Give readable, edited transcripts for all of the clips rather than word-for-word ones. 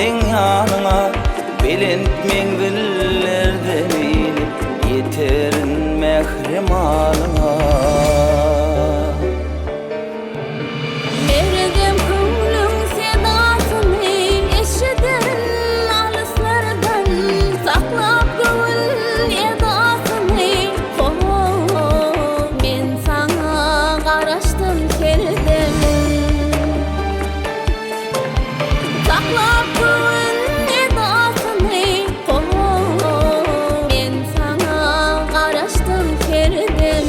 seň ýanyňa Belent menzillerden inip Ýeterin mährem alyňa. Merdem köňlüň sedasyny eşiderin alyslardan, Saklap göwün edasyny, ho-o, men saňa garaşdym her dem. Saklap göwün edasyny, ho-o, men saňa garaşdym her dem.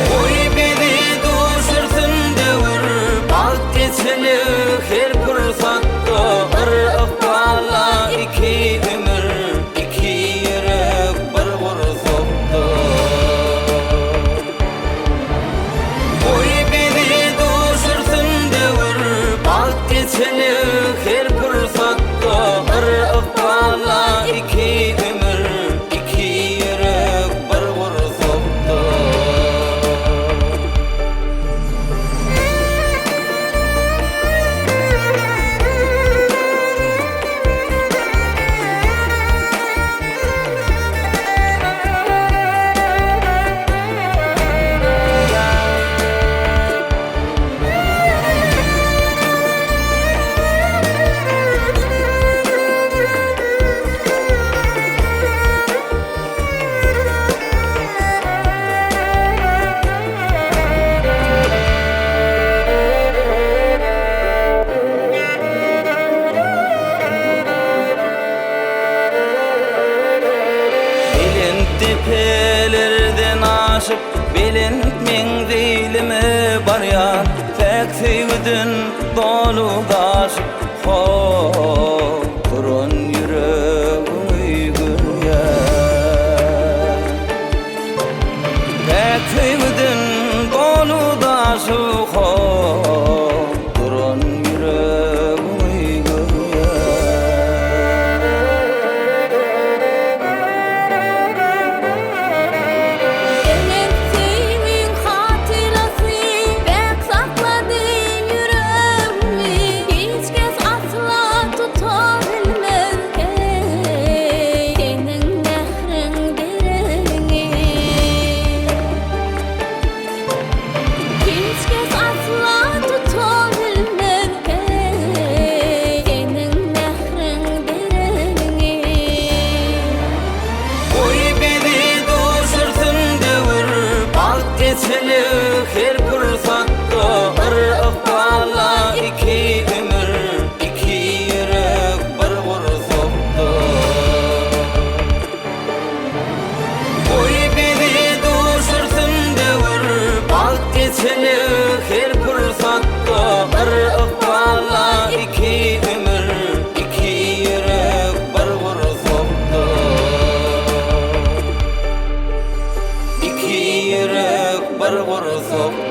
Goý bizi duşursyn döwür, bagt eçilip her pursatda, Bir ykbala iki ömür, iki ýürek bir gursakda. Goý bizi duşursyn döwür, bagt eçilip her pursatda, Bir ykbala iki ömür, iki ýürek bir gursakda. Belent depelerden aşyp, belent menzilime barýan, Päk söýgüden dolup daşyp, ho, duran ýüregiňi görýän. Päk söýgüden dolup daşyp, ho, duran ýüregiňi görýän. Belent söýgiň hatyrasy berk saklady ýüregimi, Hiç kes asla tuta bilmez, heý, seniň mähriň deregini. Hiç kes asla tuta bilmez, heý, seniň mähriň deregini. Goý bizi duşursyn döwür, bagt eçilip her pursatda, Bir ykbala iki ömür, iki ýürek bir gursakda. Goý bizi duşursyn döwür, bagt eçilip her pursatda, Bir ykbala iki ömür, iki ýürek bir gursakda. Iki ýürek bir gursakda.